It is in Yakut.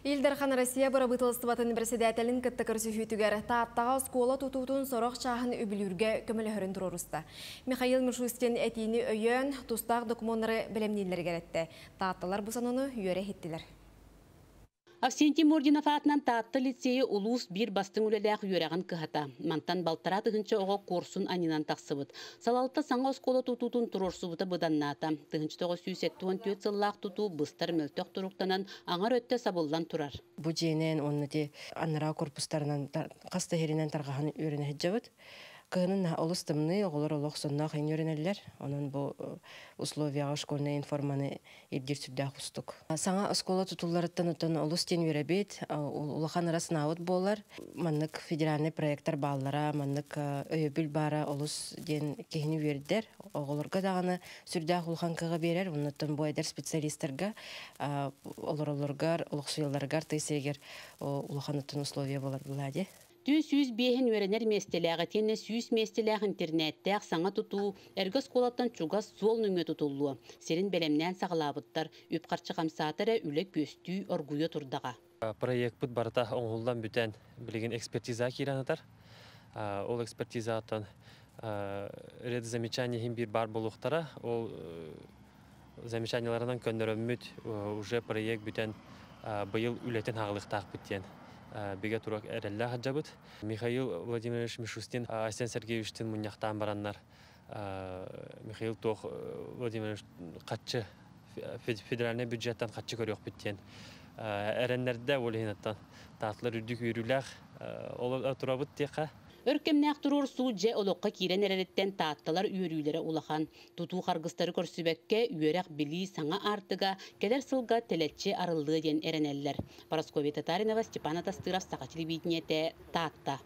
Ил Дархан Россия бырабыыталыстыбатын бэрэссэдээтэлин кытта көрсүһүүтүгэр Тааттаҕа оскуола тутуутун сорох чааһын үбүлүүргэ көмөлөһөрүн туруоруста. Михаил Мишустин этиини өйөөн, тустаах докумуоннары бэлэмнииллэригэр эттэ. Таатталар бу сонуну үөрэ иһиттилэр. Авксентий Мординов аатынан Таатта лицейэ улуус биир бастыҥ үлэлээх үөрэҕин кыһата. Мантан балтараа тыһыынча оҕо куорсун анньынан тахсыбыт. Салалта саҥа оскуола тутуутун туруорсубута быданнаата. 1974 сыллаах тутуу быстар мөлтөх туруктанан, аҥар өттө сабыллан турар. Бу дьиэнэн уонна ити анараа корпустарынан хас да иһэринэн тарҕаһан үөрэнэ сылдьабыт. Кыһынын олус тымныы, оҕолор олох сонноох иҥ үөрэнэллэр. Онон бу условияҕа школьнай информаны ирдиир сүрдээх уустук. Саҥа оскуола тутулларыттан оттон олус диэн үөрэбит, улахан ыра санаабыт буолар. Маннык федеральнай проектар бааллара, маннык өйөбүл баара олус диэн киһини үөрдэр. Оҕолорго даҕаны сүрдээх улахан кыаҕы биэрэр. Оннуттан бу эдэр специалистарга олороллоругар, олохсуйалларыгар тыа сиригэр улахан оттон условия буолар буолаа дии. 405 үөрэнэр миэстэлээх итиэннэ 100 миэстэлээх интэрнээттээх саҥа тутуу эргэ оскуолаттан чугас суол нөҥүө тутуллуо. Сирин бэлэмнээн саҕалаабыттар. Үп-харчы хамсаата эрэ үлэ күөстүү оргуйа турдаҕа. Проекпыт барыта оҥоһуллан бүтэн, билигин экспертиза киирэн атар. Ол экспертизаттан ряд замечаний иһин биир баар буолуохтара. Ол замечанияларынан көннөрөммүт уже проект бүтэн быйыл үлэтин хаалыахтаахпыт диэн бигэ турук эрэллээх сылдьабыт. Михаил Владимирович Мишустин Айсен Сергеевичтин мунньахтаан бараннар Михаил туох Владимирович харчы федеральнай бюджеттан харчы көрүөхпүт диэн эрэннэрдэ, ол иһин таатылар үрдүк үөрүүлээх ол турабыт диэххэ. Өр кэмнээх туруорсуу дьэ олоххо киирэн эрэриттэн таатталар үөрүүлэрэ улахан. Тутуу харгыстары көрсүбэккэ үөрэх билии саҥа аартыга кэлэр сылга тэлэччи арыллыа диэн эрэнэллэр. Парасковья Татаринова, Степан Атастыров, Саха телевидениетэ, Таатта.